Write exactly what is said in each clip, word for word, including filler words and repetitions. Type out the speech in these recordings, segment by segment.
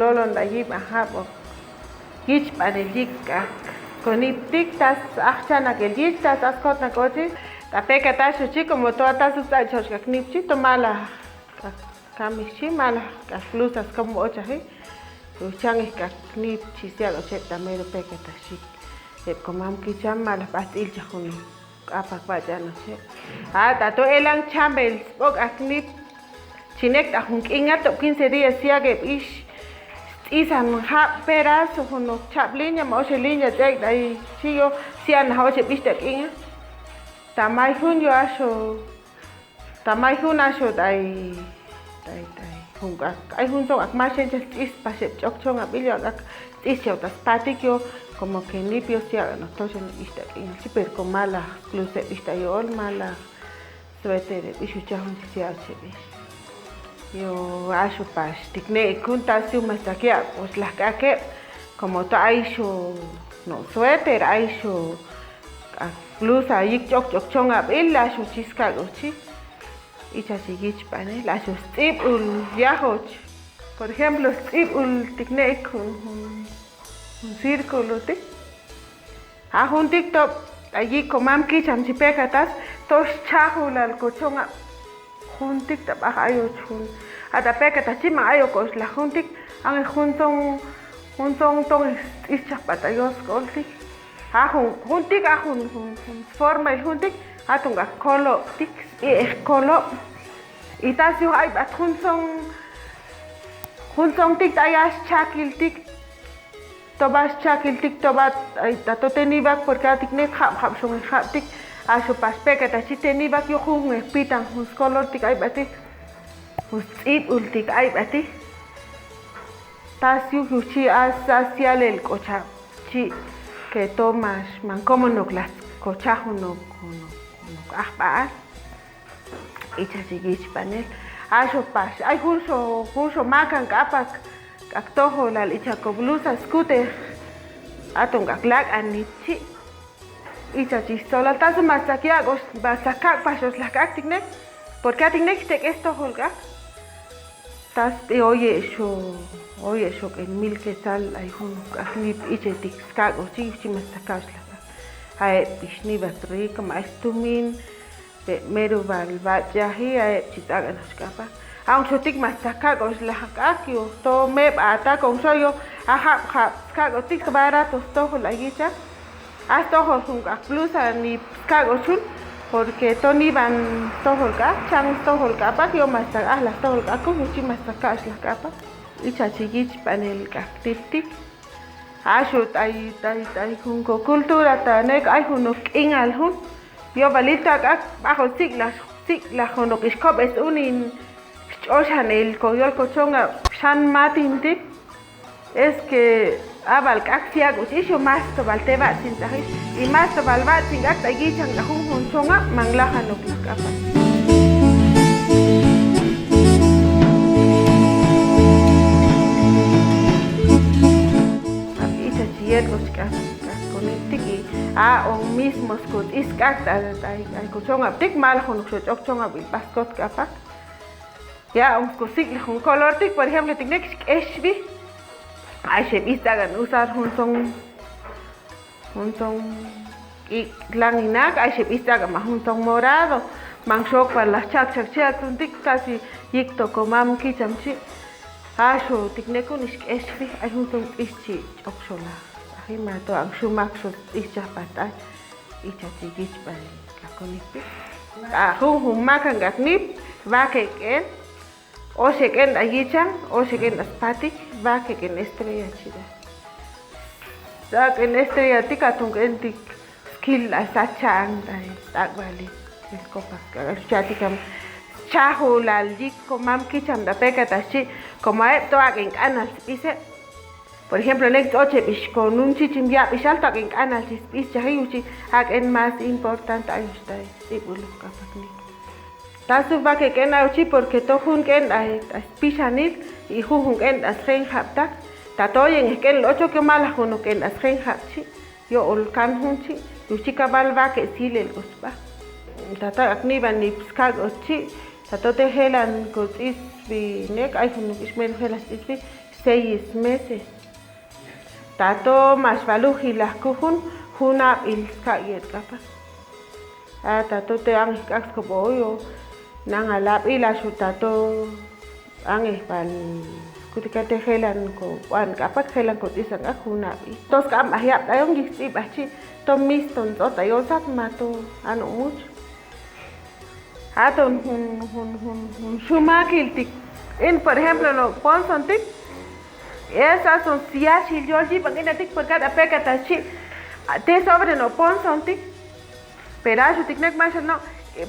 Tolon ta yip ajabok. Yichpan el yik ak koniptik, tas akchanak el yich, tas askotnak ochi. Ta pekatax ochi, como toda tas ts'aixox ak nipchi, to malak ak kamixchi, malak ak blusas como ochaji. Uchangek ak nipchi siak ocheb ta mero pekataxik. Eb komam kicham malak bas ilchajun. K'apak bach'anoche. A, tato elang chambel sbok ak nip. Chinek ta jun k'inga top quince días siak eb ix. Sts'isan jab pedazo jun nok chab liña, ma oxe liña tsek tai. Chi yo siak na oxe eb ix ta k'inga. Tamai jun yo axo. Tamai jun axo tai. Tai, tai. Jun ak, ai jun song ak maxencha sts'is paxeb ch'ok chong abil yo ak, ak sts'is cheo ta spatik yo, como que nip yo siak no toxen ixta k'inchi, pero como malak blusa ixta yo ol malak suéter ixucha jun siak chebix. Yo axo pax tiknek jun tas yo mastakia, pues lak ake, como to aixo no suéter, aixo ak blusa yik ch'ok ch'ok chong abil, axo chi skak ochi. Ichachi yichpan el, axo sts'ibul yajoch. Por ejemplo, sts'ibul tiknek jun, jun, jun círculotik. A juntik top, ayi komam kicham chi pekatas, to xchajulal kochong ab. Juntik ta baj ayoch jun. A ta pekatas chi ma ayokoch la juntik, ang jun song, jun song tong sts'is chajpat ayos koltik. A jun, juntik, a jun, jun, jun sforma el juntik, a tong ak kolo'tik, sbi'ej kolo'. Y tas yo aibat jun song, jun songtik ta ya xchakiltik, toba xchakiltik, toba, ay, tato tenibak, porque atik ne jab, jab xon jabtik, axo pax pekatax chi tenibak, yo jun epitan jun skolortik aibatik, jun sts'ibultik aibatik. Tas yo yuchi as, asial el kocha, chi, que tomax, man como nok las kocha jun nok, jun nok, jun nok ajba'al. Ichachi yichpan el. Axo pax, ay junxo, junxo makan k'apak, k'ak tojolal icha ko blusa skuter. Aton k'ak lak anipchi. Ichachi stolal, tas mastakia, kos, mastakak pax ox lak k'ak tiknek. Porque atiknek tek'es tojol k'ak. Tas oye xo, oye xo k'en mil quetzal ay jun k'ak nip ichetik skak ochi, yuchi mastaka ox lak k'ak. Ae pixni bakri, kama ay stumin. Pe mero bal bach'aji, ae chi ts'ak'an ox k'apak. Aunque xotik mastaka ox lak k'ak yo, to meb ata konxo yo, ajab jab skak otik barato stojol ayicha. A stojol jun k'ak blusa nip skak oxun, porque to niban stojol k'ak, chang stojol k'apak, yo mastak, a la stojol k'ak, yuchi mastaka ox lak k'apak. Ichachi yichpan el k'ak niptik. Axo t'ay, t'ay, t'ay jun ko cultura ta nek ay jun nok k'inal jun. Yo balil ta k'ak, bajo sikla, sikla jun nok ixkobes unin, xch'oxan el koyol kochong a, xan matinti. Es que abal k'ak siak uchi, xo mas tobal tebatsin taji. Y mas tobal batsin k'ak, t'ay yichang la jun jun chong a, manglajan nok lak k'apak. Ichachi yet ko chk'ak, k'ak koniptik, a, o mismo sko ts'is k'ak, ta, ta, ta, ko chong aptik, mal jun nok xo ch'ok chong abil paskot k'apak. Ya, o sko sikla jun colortik, por ejemplo, tiknek xk'exbi. Ay, xebis ts'ak'an usar jun song Jun song k'iklan inak, ay xebis ts'ak'an ma jun song morado, mangxokba la chakchak chi atuntik, casi yikto komam kicham chi. Axo tiknek jun ixk'exbi, ay jun song ts'is chi ch'okxola. Aji ma to angxumakxo ts'is chajpat ay, ichachi yichpan la koniptik. A jun jun makan k'ak nip, bakek'en. Oxek'en ta yichang, oxek'en ta spatik, bakek'en estrella chida. Sak'en estrella tik, aton k'en tik skil ta sachang ta takbali. Kopa, chatikam, chajulal yik komam kicham ta pekatax chi, como aeb to ak'enk'anal sbiseb. Por ejemplo, nek tsochebix ko nunchichim yabixal, to ak'enk'anal chi sbis chaji, yuchi ak'en mas importante ayox ta sts'ibulok k'apak nik. Ta sub bakek'en ayochi, porque to jun k'en ta spixanil, y jun jun k'en ta sjenjabtak. Ta toyeng k'en locho, kio malaj jun k'en ta sjenjab chi, yo olkan jun chi, yuchi kabal bake silel ko sba. Ta to akniban nipskak ochi, ta to tejelan ko ts'isbi nek, ay jun ixmen jelan ts'isbi, seis meses. Tato max baluji lakujun, jun ab'il ska'iyet kapax. A, tato te angek k'akskobo uyo, nang alab'il axu tato angek ban, kuti kate jelan ko, wan kapax jelan ko ts'isank'ak jun ab'il. Tos ka'am ajiab'ayon yik ts'ibach, to miston ts'ot ayon sat mato ano mucho. Aton jun, jun, jun, jun xumakiltik. In, por ejemplo, no Ponson tik. Esa son siaxil yol yibankinak tik, porque a pekatax chi, te sobre no Ponson tik. Pero axu tiknek manxa no,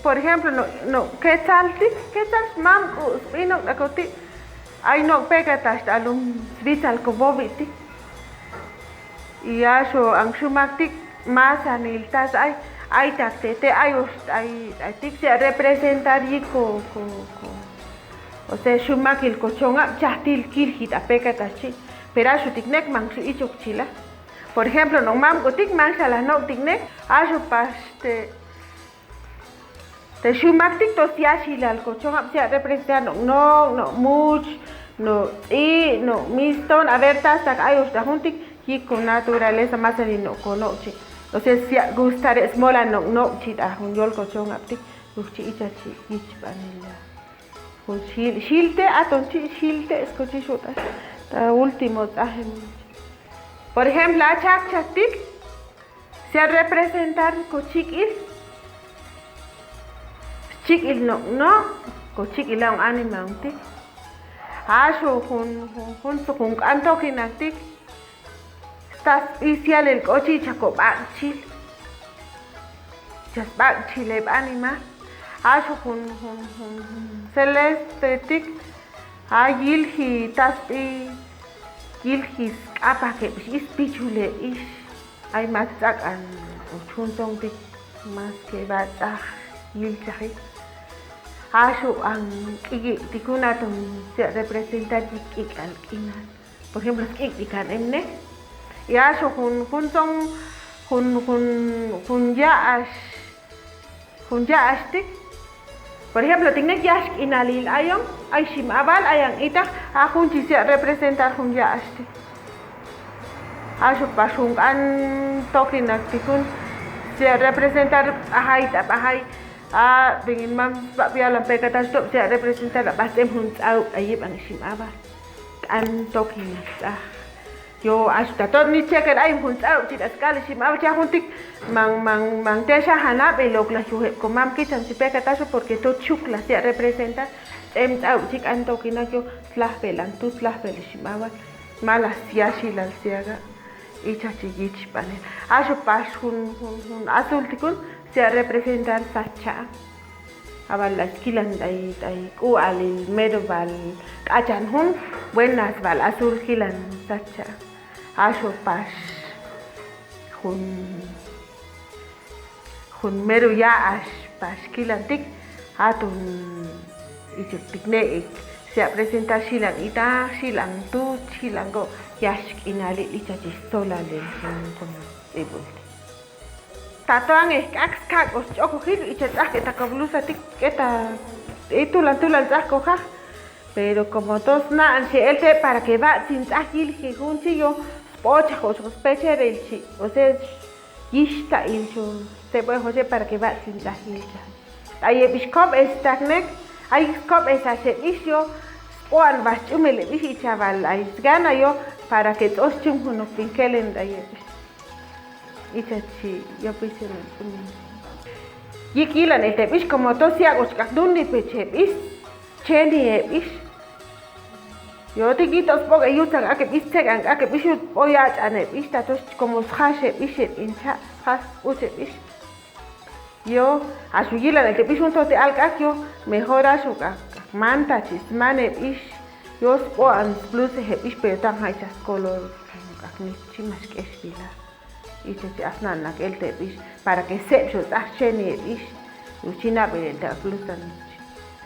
por ejemplo, no, no Quetzal tik, Quetzal mamk'u sbinok nakoti. Ay no pekatax alum sbitsalkobobi tik. Y axu ang xumak tik, masanil tas ay, ay tak tete ay, ay, ay tik sia representar yik ko, ko, ko. O sea, xumakil ko chongab, chatil kiljit a pekatax chi. Pero axu tiknek mangxu ichok chila. Por ejemplo, no mamk'u tik mangxala nok tiknek, axu pax te Te xumak tik to siaxilal ko chongab sia representar nok nok, nok much, nok ts'i', nok miston, a ver, tas tak ayox ta jun tik, yik ko naturaleza masanil nok ko nokchi. O sea, sia gustar esmola nok nokchi ta jun yol ko chongab tik, nokchi ichachi yich banila. Jun xil, xilte, aton chi, xilte, eskochi xuta. Ta último ts'ajem. Por ejemplo, achakchak tik, Sia representar ko chik'il, chik'il nok nok, ko chik'il a un anima un tik. Axu jun, jun, jun, jun k'an tokinak tik. Sta spicial el k'ochi chako b'akchil. Chas b'akchil eb anima. Axu jun, jun, jun, jun celeste tik. A yilji tasbi, yilji sk'apak ebix, ispichul ebix. Ay matsak'an o chunson tik, mas que batsaj yilchaji. Axu an k'ik'ik tikuna ton sia representar yik k'ik'al k'inal. Por ejemplo, sk'ik'ik kan emne. Y axu jun, junson, jun, jun, jun ya'ax. Jun ya'ax tik. Por ejemplo, tiknek yaxh k'inalil ayon, ay ximabal, ayan itak, a jun chi sia representar jun ya'ax tik. Axu pax jun k'an tokinak tik jun sia representar b'ajay ta b'ajay. A, bingin mam sba'bialan pekatax to sia representar a bas em jun ts'aub, ay iban ximabal. K'an tokinak ts'aj. Yo, axu tato nichekel ay jun ts'aub, chi ta skali ximabal, chi a jun tik mang, mang, mang texa janabel o klajujeb ko mam kicham chi pekataxo, porque to chukla sia representar ts'em ts'aub, chi k'an tokinak yo slajbel antu, slajbel ximabal, mala siaxilal siaga, ichachi yich banel. Axu pax jun, jun, jun azul tikun, sia representar sacha. Abal askilan tai, tai k'ualil mero bal k'achan jun, buenas bal azul kilan sacha. Axu pax jun, jun mero ya'ax pax kilan tik, atun ichek tiknek sia presentar xilan itak, xilan tuch, xilan ko yaxh k'inalil ichachi solalel jun, jun ts'ibul. Tato angek k'ak skak o sch'okojil, icha ts'ajk'et ta kablusa tik, k'et ta, eh, tulan, tulan ts'ajkoja. Pero como to sna'an xe'el te para que batsin ts'aj yilji jun chi yo, spochaj o spechebel chi, o sea, yixhta'il xo, sebo joxe para que batsin ts'aj yilji. Ay ebix kobes taknek, ay kobes ax ebix yo, spo'an baxch'umel ebix ichabal ay sgana yo, para que ts'oxchum junuk pinkelen ay ebix. Ichachi, yo pise no ts'umil. Yik yilan el tebix, como to sia gochkak duni peche ebix, cheni ebix. Yo tiki to spoke yutsang ake bis, tsekan ake bis, yut po yachan ebix, tato como sjash ebix, incha, sjash uche ebix. Yo, axu yilan el tebix un sote alkak yo, mejor axu kak, kak manta chi sman ebix. Yo spo'an sblusa ebix, pero tan jaichas color, kak ni chi max k'ex bila. Ichachi asna'an nak'el tebix, para que sepxo ts'aj cheni ebix, yuchi nabel el teblusa nuchi.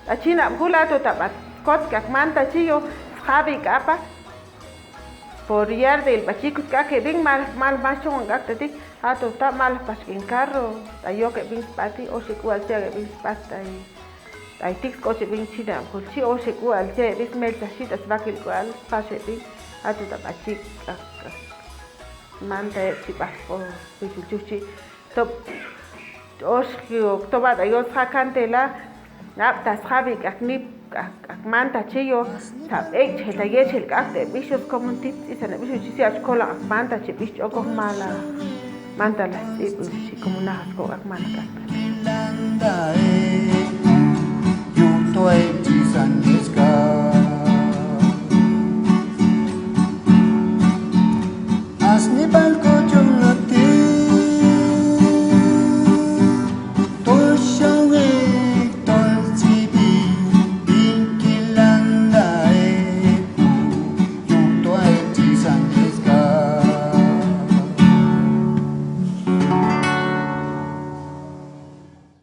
Tachinab jula ato tabat kot kak manta chi yo, sjabi k'apak. Por yar del bachikut kak ebin, mal, mal, mal chongan kak tati, ato ta mal pachkin carro, ta yok ebin spati, o si kual sia ebin spati, Aitik scoche bin china, kulchi oxe kual che bis melcha xita sbakil kual paxe bin, ato ta bachi kak kak manta e chi bapo bichuchuchi. Top oxkio toba da yo sja kantela, ap ta sjabi kak nip kak manta chiyo, sa bech jeta yechel kak te bixio skomo tip tsisa na bixio chisi askola kak manta chi bixio kok mala manta la sip chi komo na sko kak manta kak.